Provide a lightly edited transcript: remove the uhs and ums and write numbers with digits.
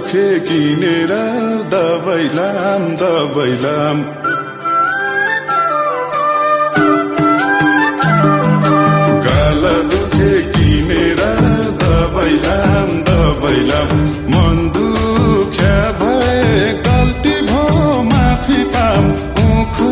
दुखे किनेर दबैलाम दबैलाम गाला दुखे किनेर दबैलाम दबैलाम मन दुख्या भए गल्ती भो माफी पाम उखु